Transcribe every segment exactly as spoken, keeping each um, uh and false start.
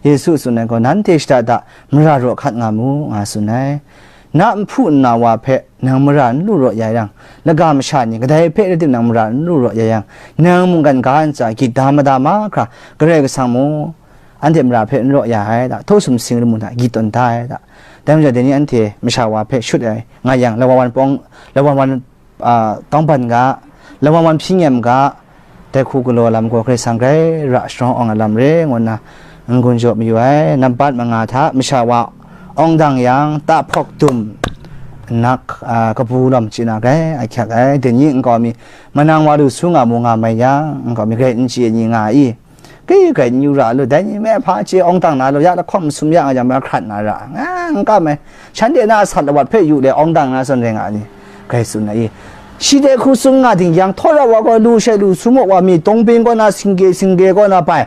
Yesu tsun ai gaw, nanhte shada da mara raw hkat nga mu, nga tsun ai. Na nhpu nna wa hpe nang mara n lu raw ya yang, laga masha ni kadai hpe rai tim nang mara n lu raw ya yang, nang mungkan ga ntsa gyit da mada mahkra, Karai Kasang mung anhte mara hpe n raw ya ai da, htaw sumsing lamu hta gyit tawn da ai da. Dai majaw, dai ni anhte masha wa hpe shut ai nga yang, lawan wan pawng, lawan wan a, tawngban ga, lawan wan hpyi nyem ga, dai hku galaw lam gaw Karai Kasang grai ra sharawng awng ai lam re, ngu nna n gun jaw mayu ai. Nambat manga hta masha wa awng dang yang, tahpawk dum, nnak, a, kabu lawm chyi na grai ahkyak ai. Dai ni nkau mi, manang wa lu su nga mu nga mai yang, nkau mi grai n chye ai ni nga i, Kai, kai n yu ra lu, dai ni me hpa chye awng dang na lu, ya lahkawng masum ya nga jang, ma hkrat na ra, nga n kam ai. Shanhte na a sat lawat hpe yu le awng dang na zawn rai nga ai ni, grai tsun ai. Shi dai hku tsun nga ding yang, htaw ra wa gaw lu she lu, sumawk wa mi, tawng bing kaw na, singge, singge kaw na bai,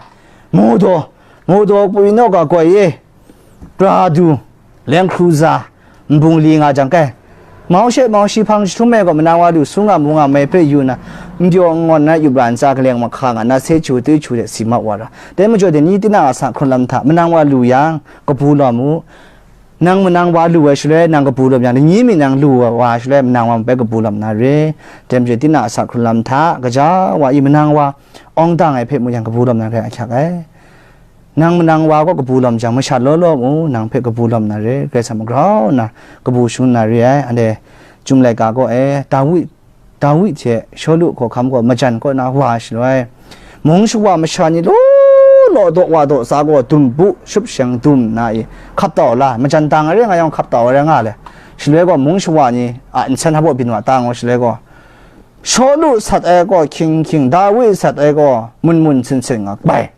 modo, modo pwi naw ga goi e, pra du, leng hkru za, nbung li nga jang kai. Mau she mau shi hpang jahtum e gaw manang wa lu su nga mu nga mai hpe yu na, n pyaw n ngawn na yup ra ntsa, kaleng mahka nga na, se chu tui chu de si mat wa ra. Dai majaw, dai ni tinang a sa hkrun lam hta manang wa lu yang, kabu lawm u. Nang manang wa lu ai shaloi, nang kabu lawm yang, ni mi nang lu wa shaloi, manang wa bai kabu lawm na re. Dai majaw, tinang a sa hkrun lam hta, gaja wa i manang wa awng dang ai hpe mu yang, kabu lawm na re ahkyak ai. Nang manang wa gaw kabu lawm jang, masha law law mu, nang hpe kabu lawm na re, Karai Kasang magrau nna kabu shangun na re ai. Anhte Chyum laika kaw e, Dawi, Dawi hte Shawlu hkawhkam gaw majan kaw na wa shaloi, mung shawa masha ni law law daw wa daw sa gaw, dum bu, shup sheng dum nna i, hkap tau la, majan dang ai re nga yang, hkap tau ai rai nga le. Shaloi gaw, mung shawa ni a nsen hpa byin wa ta ngu, shaloi gaw, Shawlu sat ai gaw hkying hkying, Dawi sat ai gaw mun mun sin sin nga bai.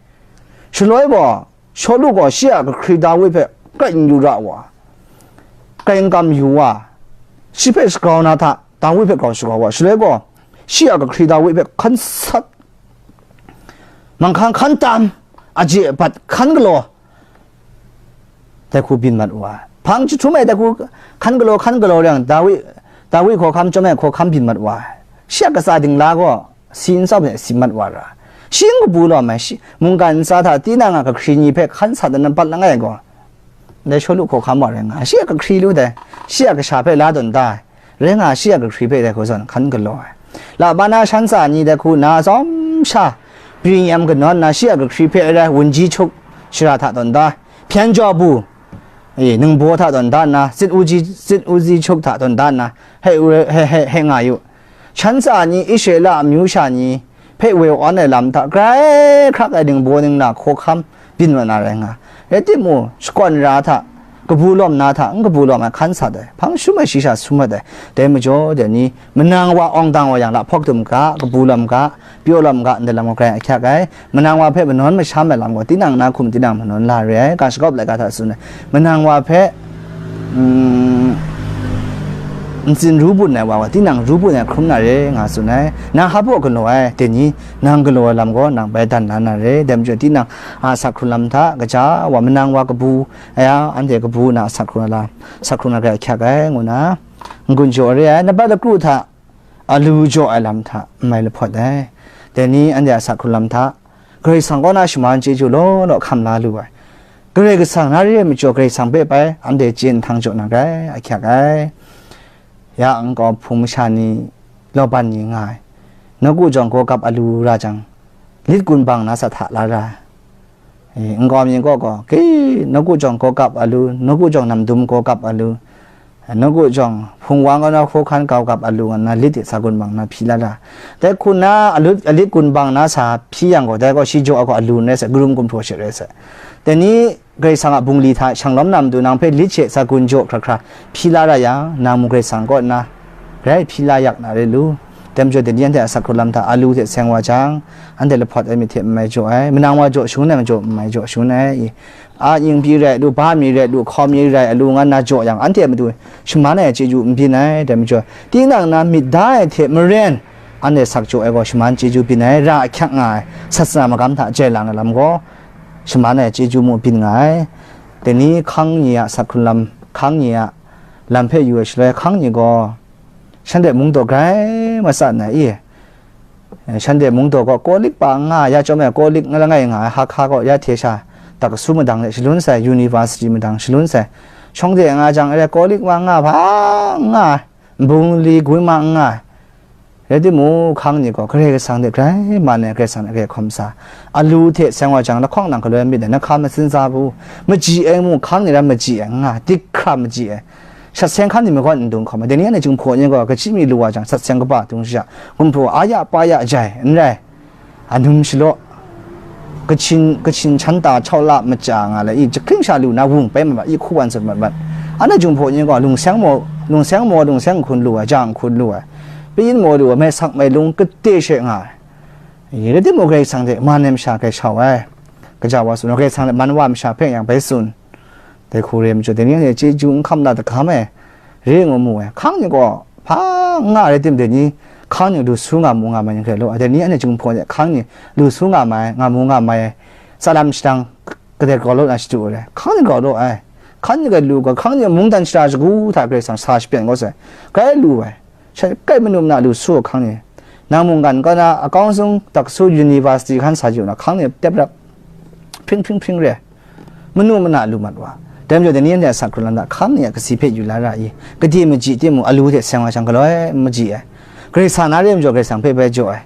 Shaloi gaw, Shawlu gaw shi a kahkri Dawi hpe grai n yu ra wa, grai n kam yu wa, shi hpe shagrau na hta, Dawi hpe grau shagrau wa, shaloi gaw, shi a kahkri Dawi hpe hkan sat, manghkang hkan tam, aje abat hkan galaw, dai hku byin mat wa ai. Hpang jahtum e dai hku hkan galaw, hkan galaw re yang, Dawi, Dawi hkawhkam chyawm e hkawhkam byin mat wa ai. Shi a katsa dingla gaw, si n tsawm e si mat wa ra. Shi n kabu lawm ai, shi, mungkan ntsa hta tinang a kahkri ni hpe hkan sat ai nampat langai gaw, dai Shawlu hkawhkam wa rai nga ai. Shi a kahkri lu dai, shi a kasha hpe la tawn da ai, rai nga ai, shi a kahkri hpe dai hku zawn hkan galaw ai. Labana shan tsa ni dai hku na tsawm sha, bring yam kanawn na, shi a kahkri hpe rai wunji hkyuk shara hta tawn da ai, hpyan jaw bu, e, ningbaw hta tawn da nna, sit uji, sit uji hkyuk hta tawn da nna, hei, hei, hei, hei nga yu. Shan tsa ni Israela amyu sha ni hpe woi awn ai lam hta grai hkrak ai ningbaw ningla hkawhkam byin wa na rai nga. Rai timung, shakawn ra hta, kabu lawm na hta, n kabu lawm ai hkan sat ai, hpang jahtum e shi sha su mat ai. Dai majaw, dai ni, manang wa awng dang wa yang, lahpawk dum ga, kabu lawm ga, pyaw lawm ga, ndai lam gaw grai ahkyak ai. Manang wa hpe manawn masham ai lam gaw, tinang na hkum tinang manawn la re ai, ga shagawp laika hta tsun ai. Manang wa hpe, mm, ntsin ru bun ai wa gaw, tinang ru bun ai hkrum na re, nga tsun ai. Nang hpa galaw ai, dai ni, nang galaw ai lam gaw, nang bai dan la na re. Dai majaw, tinang a sa hkrun lam hta, gaja wa, manang wa kabu, aya, anhte kabu na sa hkrun ai lam, sa hkrun ai grai ahkyak ai, ngu na, n-gun jaw re ai. Nambat lakru hta, alu jaw ai lam hta n mai lahpawt ai. Dai ni anhte a sa hkrun lam hta, Karai Kasang kaw na shaman chyeju law law hkam la lu ai. Karai Kasang na re ai majaw, Karai Kasang hpe bai anhte chye nhtang jaw na rai, ahkyak ai. Ya nkau hpung masha ni, Laban ni nga ai, nawku jawng gaw kap alu ra jang, lit gun bang na sa hta la ra ai. E, nkau mi gaw gaw, ke, nawku jawng gaw kap alu, nawku jawng namdum gaw kap alu, nawku jawng hpung wang kaw na hkawhkan kau kap alu nga nna, lit e sa gun bang na hpyi la ra. Dai hku na, alu, alit gun bang na sa hpyi yang gaw, dai gaw shi jaw ai gaw alu n rai sai, karum gumhpraw she rai sai. Dai ni Karai Kasang a bungli hta shanglawm na matu nang hpe lit she sa gun jaw hkra hkra hpyi la ra yang, nang mung Karai Kasang kaw nna grai hpyi la yak na re lu. Dai majaw, dai ni anhte a sa hkrun lam hta alu hte seng wa jang, anhte lahpawt ai myit hte n mai jaw ai, manang wa jaw shangun ai majaw n mai jaw shangun ai, i, a nying pyi rai lu, ba mi rai lu, hkaw mi rai lu, nga nna jaw yang, anhte a matu shaman ai chyeju n byin ai. Dai majaw, tinang na myit da ai hte maren, anhte sak jaw ai gaw shaman chyeju byin ai, ra ahkyak nga ai, sasana magam hta jai lang ai lam gaw, shaman ai chyeju mung byin nga ai. Dai ni hkang ni a sa hkrun lam, hkang ni a lam hpe yu ai shaloi, hkang ni gaw shanhte mungdaw grai matsat na i? Shanhte mungdaw gaw Kawlik pa nga ya chyawm ai, Kawlik nga langai nga ai, Hkahka gaw ya hte sha Dakasu madang de shalun sai, university madang shalun sai. Shawng de nga jang, re college wa nga, hpa nga, bungli gwi ma nga. Rai timung, hkang ni gaw Karai Kasang de grai man ai, Karai Kasang de grai hkawm sa. Alu hte seng wa jang, lahkawng nang galoi myit ai, na hka matsin za bu, maji ai mu, hkang ni ram maji ai, nga, dik hkra maji ai. Shat seng hkan ni magawn n dung hkawm ai. Dai ni anhte Jinghpaw ni gaw, kachyi mi lu wa jang, sat seng kaba dung sha, gumhpraw a ya pa ya jai, n rai. Anum shalaw, kachin, kachin chanta chau la maja nga le, i, jahkring sha lu na wung pai mat mat, i hku wan sut mat mat. Anhte Jinghpaw ni gaw, lungseng maw, lungseng maw, lungseng hkun lu ai, jang hkun lu ai. Pyin maw lu ai, mai sak mai lung kate she nga ai. I, rai timung, Karai Kasang hte man ai masha hkrai shau ai. Kaja wa tsun, Karai Kasang hte man wa masha hpe yang bai tsun. Dai hku re ai majaw, dai ni anhte chyeju n hkam na dagam ai, re ngu mu ai. Hkang ni gaw, hpa nga rai tim, dai ni hkang ni lu su nga mu nga mai ni hkrai law, dai ni anhte Jinghpaw ni hkang ni lu su nga mai, nga mu nga mai, tsalam shadang kadai grau law na shadu ai. Hkang ni grau law ai. Hkang ni ga lu ga, hkang ni mungdan shara shagu hta Karai Kasang sa shapyan kau sai. Grai lu ai. Sha-, kai manu mana lu su hkang ni, nang mungkan kaw na, akawng sung Dakasu University hkan sa yu na, hkang ni tep rap, hpring hpring hpring re ai. Manu mana lu mat wa. Dai majaw, dai ni anhte a sak hkrun lam hta, hkang ni a kasi hpe yu la ra i? Gade maji timung, alu hte seng wa jang, galoi maji ai. Karai Kasang na re ai majaw, Karai Kasang hpe bai jaw ai.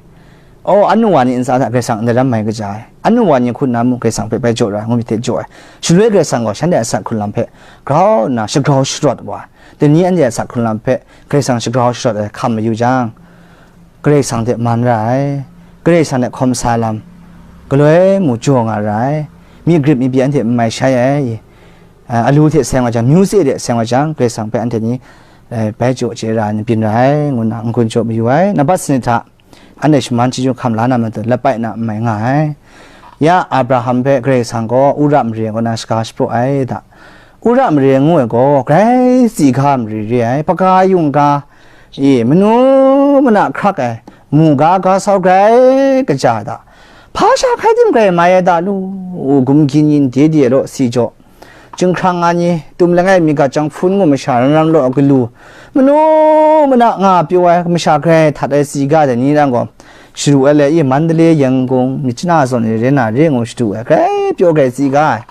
O, anu wa ni ntsa hta Karai Kasang n daram mai kaja ai. Anu wa ni hku nna mung Karai Kasang hpe bai jaw ra ai, ngu myit hte jaw ai. Shaloi Karai Kasang gaw shanhte a sak hkrun lam hpe grau nna shagrau sharawt wa, dai ni anhte a sak hkrun lam hpe Karai Kasang shagrau sharawt ai hkam mayu jang, Karai Kasang hte man ra ai, Karai Kasang hte hkawm sa lam, galoi mu jaw nga ra ai, myi grip myi byi anhte n mai shai ai, a, alu hte seng wa jang, myu se hte seng wa jang, Karai Kasang hpe anhte ni, eh, bai jaw chye ra ai ni byin ra ai, ngu nna n-gun jaw mayu ai. Nambat sanit hta, anhte shaman chyeju hkam la na matu, lapai na n mai nga ai. Ya Abraham hpe Karai Kasang gaw Ura mare kaw na shaga shapraw ai da. Ura mare ngu ai gaw grai tsi ga mare re ai, hpaga yung ga, e, manu mana hkrak ai, mu ga ga sau grai kaja da. Hpa sha hkai tim grai mai ai da lu, u gumgyin yin de de law si jaw. Jinghkrang nga ni, tum langai mi gat jang hpun ngu masha ram ram law a galu, manu mana nga pyaw ai masha grai htat ai tsi ga dai ni rang gaw, sharu ai le i Mandalay, Yangon, myit chana zawn e re na re ngu shadu ai, grai pyaw grai tsi ga ai.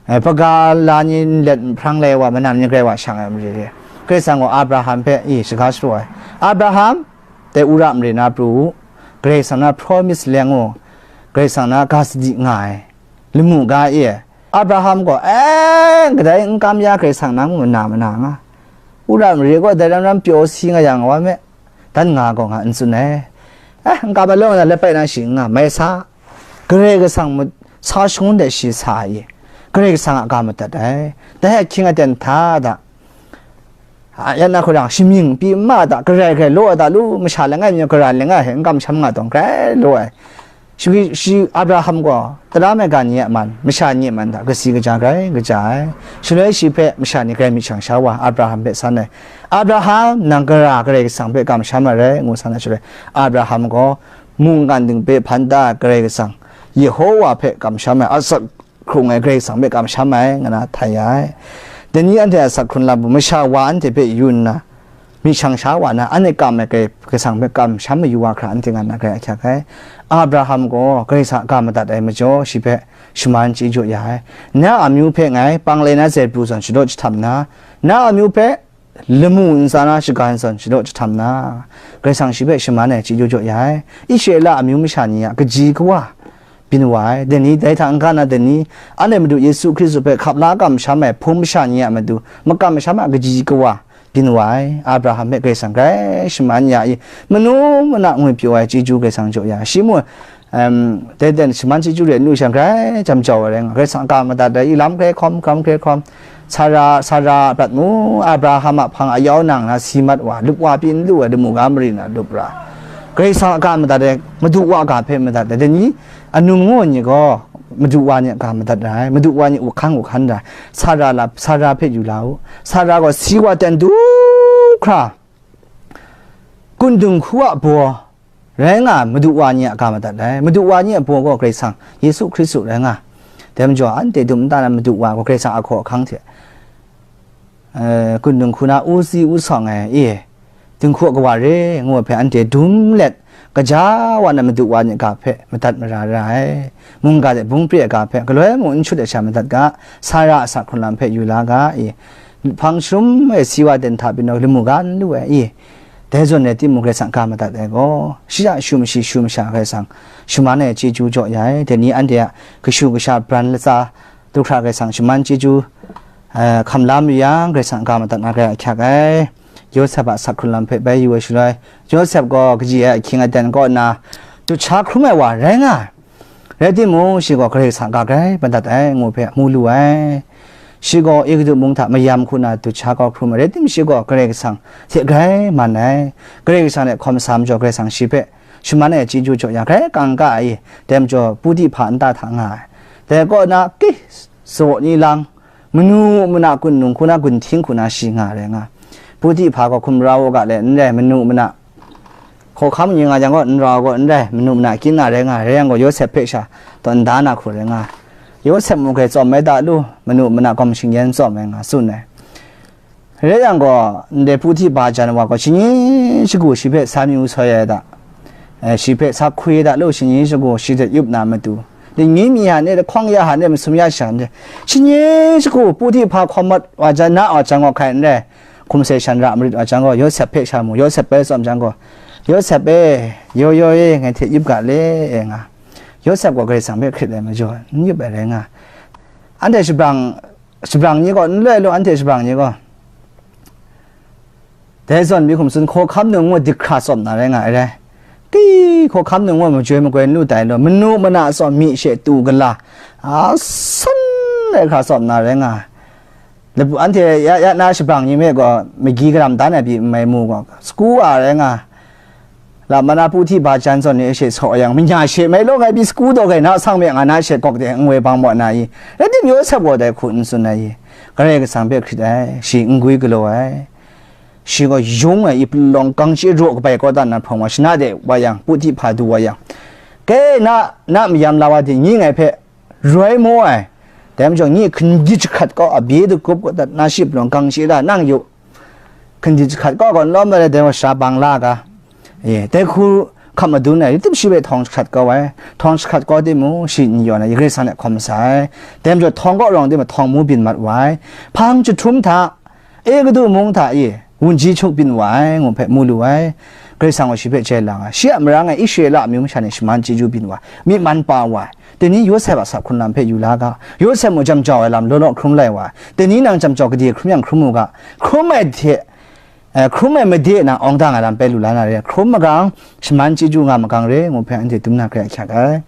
Ai, hpaga la ni nlet nhprang lai wa, manam ni grai wa shang ai mare re. Karai Kasang gaw Abraham hpe i shaga shapraw ai. Abraham, dai Ura mare na pru u. Karai Kasang na promise leng u. Karai Kasang na ga sadi nga ai. Lamu ga e. Abraham gaw, "E, kadai n kam ya, Karai Kasang nang mana mana nga. Ura mare gaw dai ram ram pyaw si nga yang wa me, dan nga gaw nga n tsun ai. E, n kam ai law nga na, lapai na shi n nga, mai sa. Karai Kasang mung sa shangun de shi sa ai. Karai Kasang a ga madat ai. Dai ahkying aten hta da." A, ya na hku rang, shamying pyi n ma da, garai garai law da lu, masha langai mi, gara langai hte n kamsham nga tawn, grai law ai. Shi, shi Abraham gaw, tara maiga ni a man, masha ni a man hta, kasi kaja grai kaja ai. Shaloi shi hpe masha ni grai myit shang sha wa, Abraham hpe san ai. "Abraham, nang gara Karai Kasang hpe kamsham ai rai," ngu san ai shaloi, Abraham gaw mungkan ding hpe hpan da ai Karai Kasang, Yehowa hpe kamsham ai asak hkrung ai Karai Kasang hpe kamsham ai, nga na htai ya ai. Dai ni anhte a sak hkrun lam mung masha wa anhte hpe yu nna, myit shang sha wa na, anhte kam ai Karai Kasang hpe kamsham mayu wa hkra anhte nga na grai ahkyak ai. Abraham gaw Karai Kasang a ga madat ai majaw, shi hpe shaman chyeju ya ai. "Na amyu hpe ngai Panglai Nazare pru zawn shadaw jahtam na, na amyu hpe lamu ntsa na shagan zawn shadaw jahtam na, Karai Kasang shi hpe shaman ai chyeju jaw ya ai. Israela amyu masha ni a kaji kawa byin wa ai. Dai ni, dai hta n-ga na dai ni, anhte Madu Yesu Hkristu hpe hkap la kamsham ai hpung masha ni a matu makam masham a kaji kawa byin wa ai. Abraham hpe Karai Kasang grai shaman ya i, manu mana ngwi pyaw ai chyeju Karai Kasang jaw ya ai. Shi mung, em, dai dan shaman chyeju re n lu shang, grai jam jau ai rai nga, Karai Kasang a ga madat ai, i lam hkrai hkawm, hkram hkrai hkawm, Sara, Sara a prat mu, Abraham a hpang a yau nang na si mat wa, lup wa pyi n lu ai, lamu ga mari na lup ra. Karai Kasang a ga madat ai, Madu wa a ga hpe madat ai, dai ni, anum ngu ai ni gaw, Madu wa ni a ga madat ra ai, Madu wa ni u hkan u hkan ra ai, Sara la, Sara hpe yu la u, Sara gaw si wa ten du hkra, Kundung hku a baw rai nga ai Madu wa ni a ga madat ai. Madu wa ni a baw gaw Karai Kasang, Yesu Hkristu rai nga ai. Dai majaw, anhte dum nta na Madu wa gaw Karai Kasang a hkaw ahkang hte, eh, Kundung hku na u si u sawng ai, e, dinghku a kawa re ngu ai hpe anhte dum let, Kaja wa na madu wa ni ga hpe madat mara ra ai, mungga hte bungpre ai ga hpe galoi mung n shut ai sha madat ga, Sara a sak hkrun lam hpe yu la ga i, hpang sharum ai si wa ten hta pyi naw lamu ga n lu ai i, dai zawn rai timung, Karai Kasang ga madat ai gaw, shi a shu mashi shu masha Karai Kasang shaman ai chyeju jaw ya ai. Dai ni anhte a kashu kasha bran latsa du hkra Karai Kasang shaman chyeju, eh, hkam la mayu yang, Karai Kasang ga madat na garai ahkyak ai. Yawsep a sak hkrun lam hpe bai yu ai shaloi, Yawsep gaw kaji ai ahkying aten kaw nna, dut sha hkrum ai wa rai nga ai. Rai timung, shi gaw Karai Kasang ga grai madat ai, ngu hpe mu lu ai. Shi gaw Egutu mung hta mayam hku na dut sha kau hkrum ai, rai timung, shi gaw Karai Kasang hte grai man ai. Karai Kasang hte hkawm sa majaw, Karai Kasang shi hpe shaman ai chyeju jaw ya, grai kangka ai, dai majaw Puti hpa nta hta nga ai. Dai kaw na, ki, zaw ni lang, manu mana gun nung hku na, gun hting hku na shi nga rai nga. Puti hpa gaw hkum rau u ga le, n rai, manu mana, hkawhkam ni nga jang gaw, n rau gaw, n rai, manu mana kyin na rai nga, rai yang gaw, Yawsep hpe sha taw nda na hku rai nga. Yawsep mung hkrai tsawm ai da lu, manu mana gawm shingyan tsawm ai nga, tsun ai. Rai yang gaw, ndai Puti hpa jan wa gaw, shani shagu shi hpe sa myu soi ai da, eh, shi hpe sa hkwi ai da lu, shani shagu shi hte yup na matu, dingni mi hane, lahkawng ya hane, masum ya sha hane, shani shagu Puti hpa hkawm mat wa jan, na wa jang gaw hkai n rai, hkum sai shan ra marit wa jang gaw, Yawsep hpe sha mu, Yawsep bai tsawm jang gaw, Yawsep e, yo yo e, ngai hte yup ga le, e nga. Yawsep gaw Karai Kasang hpe hkrit ai majaw, n yup ai rai nga. Anhte shabrang, shabrang ni gaw, n loi lu, anhte shabrang ni gaw, dai zawn mi hkum tsun, hkawhkam nung ngu dik hkra tsawm na rai nga ai rai. Ki, hkawhkam nung ngu majoi magoi n lu tai lu, manu mana tsawm mi she tu gala, a, san ai hkra tsawm na rai nga ai. Lapu anhte ya, ya na shabrang ni me gaw, magi garam dan ai pyi n mai mu gaw, sagu wa rai nga ai. Lam mana Puti hpa jan zawn ni e she saw yang, manya she mai law ngai pyi sagu daw gai na sang me nga na she gawk de n woi bang maw na i? Rai tim, Yawsep gaw dai hku n tsun ai i? Karai Kasang hpe hkrit ai, shi n gwi galaw ai. Shi gaw yung ai, i palawng gang chye raw kabai kaw dan na hprawng wa, shana de wa yang, Puti hpa du wa yang, ke na, na mayam la wa dingni ngai hpe roi mu ai. Dai majaw, nye hkandi jahkrat kaw a bye dagup kaw dat na, shi palawng gang chye da, nang yu, hkandi jahkrat kaw gaw n lawm ai, dai wa sha bang la ga, e, dai hku hkap madun ai, rai tim shi hpe htawng jahkrat kau ai, htawng jahkrat kau timung, shi n yawn ai, Karai Kasang hte hkawm sa ai. Dai majaw, htawng kaw rawng timung, htawng mu byin mat wa ai. Hpang jahtum hta, Egutu mung hta e wunji hkyuk byin wa ai, ngu hpe mu lu ai. Karai Kasang gaw shi hpe jai lang ai. Shi a marang e Israela amyu masha ni shaman chyeju byin wa ai, myi man pa wa ai. Dai ni Yawsep a sak hkrun lam hpe yu la ga, Yawsep mung jam jau ai lam law law hkrum lai wa ai. Dai ni nang jam jau gade hkrum yang hkrum u ga, hkrum ai hte, eh, hkrum ai made na awng dang ai lam pai lu la na re, hkrum magang, shaman chyeju nga magang re, ngu hpe anhte dum na garai ahkyak ai.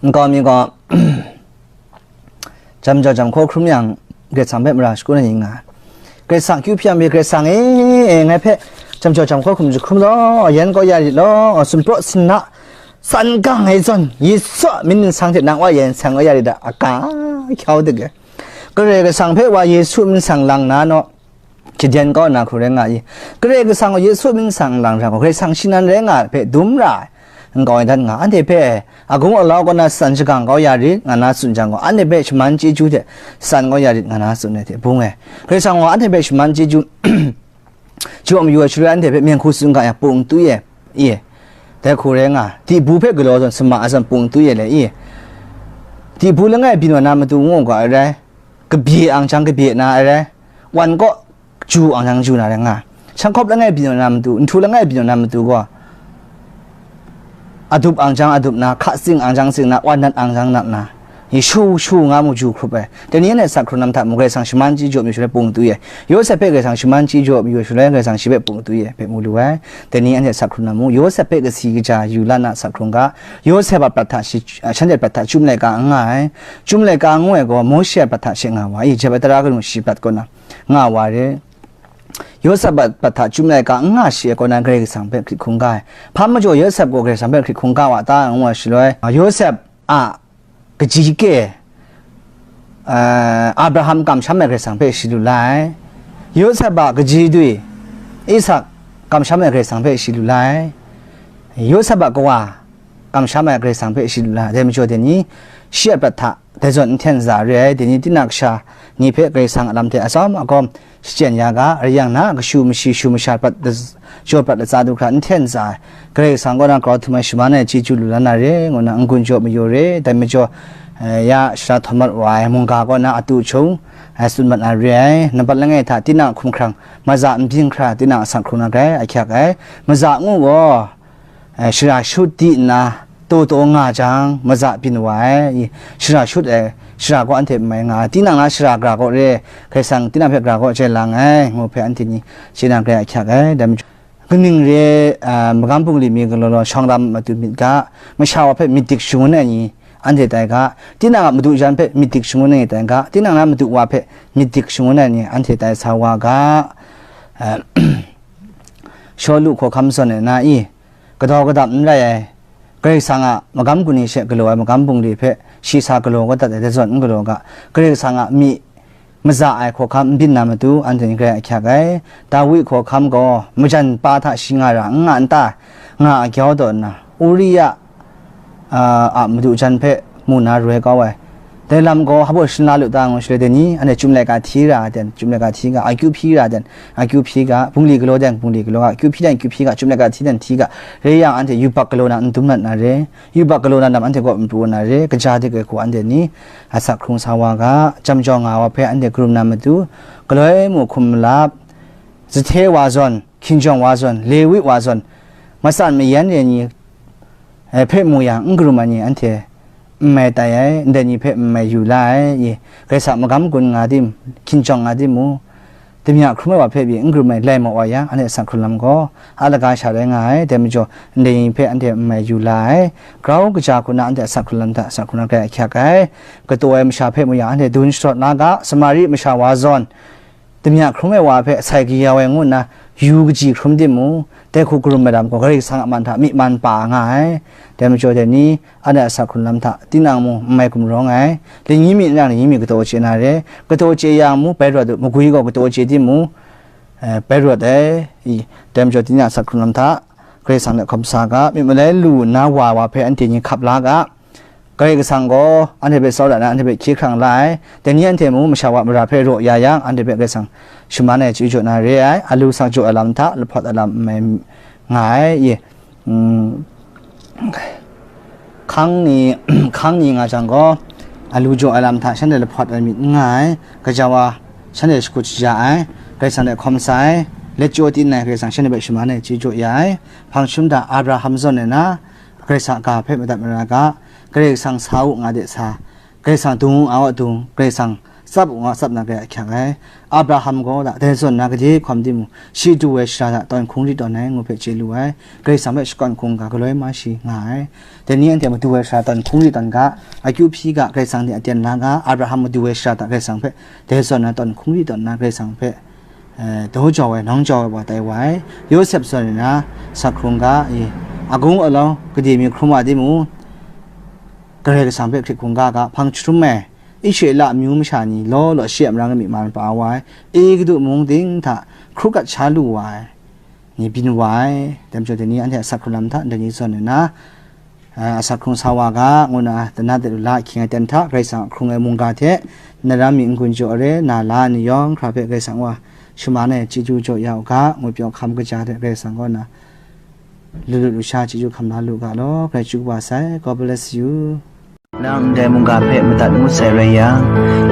Nkau mi gaw, jam jau jam hkaw hkrum yang, Karai Kasang hpe mara shagun ai nga ai. Karai Kasang akyu hpyi yang pyi, Karai Kasang e, e, ngai hpe jam jau jam hkaw hkrum jahkrum law, yan kau ya rit law, sumpraw sinna san gang ai zawn, Yesu a myit nsang hte nang wa yan seng kau ya rit a, a ka hkyau dik ai. Karai Kasang hpe wa Yesu myit nsang lang na naw, Chyaden kau na hku rai nga i. Karai Kasang gaw Yesu myit nsang lang ra gaw, Karai Kasang shi nan rai nga ai hpe dum ra ai, nkau e dan nga, anhte hpe agung alau kaw na san shagang kau ya rit, nga na tsun jang gaw, anhte hpe shaman chyeju hte san kau ya rit, nga na tsun ai hte bung e. Karai Kasang gaw anhte hpe shaman chyeju jaw mayu ai shaloi, anhte hpe myen hku tsun ga yang, pung twi e, i, dai hku rai nga, dibu hpe galaw zawn, sama a zawn pung twi e le, i, dibu langai byin wa na matu ngu ga ai rai, kabye ang jang kabye na ai rai, wan kaw ju ang jang ju na rai nga, shang hkawp langai byin wa na matu, nhtu langai byin wa na matu gaw, adup ang jang adup na, hka tsing ang jang tsing na, wan nat ang jang nat na, i shu shu nga mu ju hkrup ai. Dai ni anhte sak hkrun lam hta mung, Karai Kasang shaman chyeju jaw mayu shaloi pung twi ai. Yawsep hpe Karai Kasang shaman chyeju jaw mayu shaloi, Karai Kasang shi hpe pung twi ai hpe mu lu ai. Dai ni anhte sak hkrun lam mung, Yawsep hpe kasi kaja yu la na sak hkrung ga, Yawsep a prat hta shi, shanhte prat hta chyum laika n nga ai. Chyum laika ngu ai gaw, Mawshe a prat hta she nga wa i, jep ai tara kanu shi prat kaw na nga wa re. Yawsep a prat hta chyum laika n nga shi ai kaw na, Karai Kasang hpe hkrit hkungga ai. Hpa majaw Yawsep gaw Karai Kasang hpe hkrit hkungga wa ta, ngu ai shaloi, Yawsep a kaji ke, eh, Abraham kamsham ai Karai Kasang hpe shi lu la ai. Yawsep a kaji dwi Isak kamsham ai Karai Kasang hpe shi lu la ai. Yawsep a kawa kamsham ai Karai Kasang hpe shi lu la ai. Dai majaw dai ni, shi a prat hta dai zawn n hten za re ai, dai ni tinang kasha ni hpe Karai Kasang a lam hte atsawm agawm shachyen ya ga, rai yang na a kashu mashi shu masha prat jaw prat latsa du hkra n hten za ai, Karai Kasang kaw na grau htum ai shaman ai chyeju lu la na re, ngu na n-gun jaw mayu re, dai majaw, eh, ya shara htawn mat wa ai mungga kaw na atu hkyung, eh, tsun mat na re ai, nampat langai hta tinang hkum hkrang, maza n byin hkra tinang asak hkrung na grai ahkyak ai, maza ngu gaw, eh, shara shut di nna, taw taw nga jang, maza byin wa ai, i, shara shut ai, shara gaw anhte n mai nga ai, tinang na shara gara gaw re, Karai Kasang tinang hpe gara gaw chye lang ai, ngu hpe anhte ni chye na grai ahkyak ai, dai majaw, kaning re, ah, magam bungli mi galaw law shawng lam matu myit ga, masha wa hpe myit dik shangun ai ni anhte tai ga, tinang a madu jan hpe myit dik shangun ai ni tai ga, tinang na madu wa hpe myit dik shangun ai ni anhte tai sa wa ga, ah, Shawlu hkawhkam zawn ai na i, kadaw kadap n rai ai, Karai Kasang a magam gun ni she galaw ai magam bungli hpe shi sa galaw kau dat ai, dai zawn n galaw ga, Karai Kasang a myi maza ai hkawhkam n byin na matu, anhte ni grai ahkyak ai. Dawi hkawhkam gaw majan pa hta shi nga ra n nga n ta, nga a gyau taw nna, Uria, a, a madu jan hpe mu na roi kau ai. Dai lam gaw hpa baw shin la lu ta ngu shaloi, dai ni, anhte chyum laika hti ra ai ten, chyum laika hti ga, akyu hpyi ra ai ten, akyu hpyi ga, bungli galaw deng, bungli galaw ga, akyu hpyi deng, akyu hpyi ga, chyum laika hti deng, hti ga, rai yang, anhte yubak galaw na n dum mat na re, yubak galaw na lam anhte kaw n pru na re, kaja de ai hku anhte ni, asak hkrung sa wa ga, jam jaw nga wa hpe anhte karum na matu, galoi mu hkum malap, Zahte wa zawn, hkinjawng wa zawn, Lewi wa zawn, matsan mayan re ni, eh, hpe mu yang, n karum ai ni anhte n mai tai ai, ndai ni hpe n mai yu la ai, i, Karai Kasang magam gun nga tim, hkinjawng nga tim mu, damya hkrum ai wa hpe pyi n karum ai lai maw wa yang, anhte asak hkrung lam gaw, a laga sha rai nga ai, dai majaw, ndai ni hpe anhte n mai yu la ai, grau kaja hku na anhte asak hkrung lam hta asak hkrung lam grai ahkyak ai, kataw ai masha hpe mu yang, anhte dun sharawt la ga, Samari masha wa zawn, damya hkrum ai wa hpe sai kayau ai ngu nna yu kaji hkrum timung, dai hku karum ai lam gaw Karai Kasang a man hta myi man pa nga ai. Dai majaw dai ni, anhte a asak hkrung lam hta tinang mung n mai gumrawng ai. Lani mi nang lani mi kataw chye na re, kataw chye yang mung bai rawt u, magwi gaw kataw chye timung, eh, bai rawt ai. I, dai majaw tinang a asak hkrung lam hta Karai Kasang hte hkawm sa ga, myit malai lu nna wa wa hpe anhte ni hkap la ga, Karai Kasang gaw anhte hpe tsau da na, anhte hpe hkye hkrang la ai. Dai ni anhte mung masha wa mara hpe raw ya yang, anhte hpe Karai Kasang shaman ai chyeju jaw na re ai. Alu sak jaw ai lam hta, lahpawt ai lam n mai nga ai. Ye, mm, hkang ni, hkang ni nga jang gaw, alu jaw ai lam hta shanhte lahpawt ai myit n nga ai. Gaja wa shanhte shakut shaja ai. Karai Kasang hte hkawm sa ai. Let chyaw tin ai Karai Kasang shanhte hpe shaman ai chyeju jaw ya ai. Hpang shum da Abraham zawn ai na, Karai Kasang a ga hpe madat mara ga, Karai Kasang sa u nga de sa, Karai Kasang dung u nga dung, Karai Kasang tsap u nga tsap na grai ahkyak ai. Abraham gaw la, dai zawn na gade hkawm timung, shi du ai shara hta tawn hkungri tawn ai ngu hpe chye lu ai, Karai Kasang hpe shakawn hkungga galoi ma shi nga ai. Dai ni anhte madu ai shara tawn hkungri tawn ga, akyu hpyi ga, Karai Kasang ni aten la ga, Abraham madu ai shara hta Karai Kasang hpe dai zawn na tawn hkungri tawn na Karai Kasang hpe eh, daw jau ai, nawng jau ai wa tai wa ai. Yawsep zawn ai na, asak hkrung ga, i, agung alau, gade mi hkrum wa timung, Karai Kasang hpe hkrit hkungga ga, hpang jahtum ai, Israela amyu masha ni law law shi a marang e myi man pa wa ai, Egutu mung ting hta hkru gat sha lu wa ai, ni byin wa ai. Dai majaw dai ni anhte asak hkrung lam hta dai ni zawn ai na, a, asak hkrung sa wa ga, ngu na, dana de lu la ahkying aten hta, Karai Kasang a hkrung ai mungga hte, na ram mi n-gun jaw re, na la ai ni yawng hkra hpe Karai Kasang wa shaman ai chyeju jaw ya u ga, ngu pyaw hkam kaja hte Karai Kasang kaw na, lu lu lu sha chyeju hkam la lu ga law, Karai chyeju kaba sai, God bless you. Nang ndai mungga hpe madat ngut sai rai yang,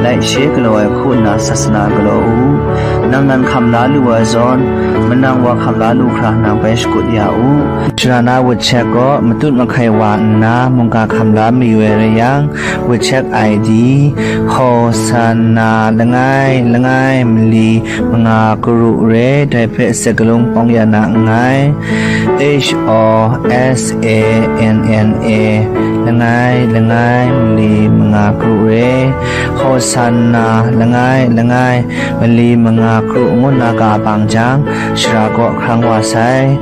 laishe galaw ai hku nna sasana galaw u. Nang nan hkam la lu ai zawn, manang wa hkam la lu hkra nang bai shakut ya u. Shara na wutchek gaw matut mahkai wa nna mungga hkam la mayu ai rai yang, wutchek I D, Hosanna langai langai mali manga karu re, dai hpe sakalung pawng ya na nngai. H O S A N N A, langai langai mali manga karu re. Hosanna langai langai mali manga kru ngu na ga bang jang, shara kaw hkrang wa sai.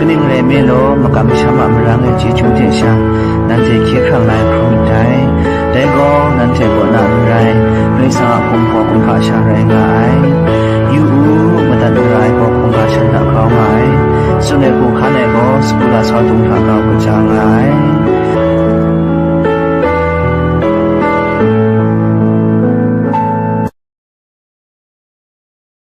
Kaning rai mi law, makam masham a marang e chyeju hte sha, nanhte hkye hkrang lai hkrum myit dai. Dai gaw, nanhte kaw na n rai, Karai Kasang a hpung hpaw hkungga sha rai nga ai. Yu u, madat mara ai gaw hkungga shan hta grau nga ai. Tsun ai hku hkan ai gaw, sagu lasau dung hta grau kaja nga ai.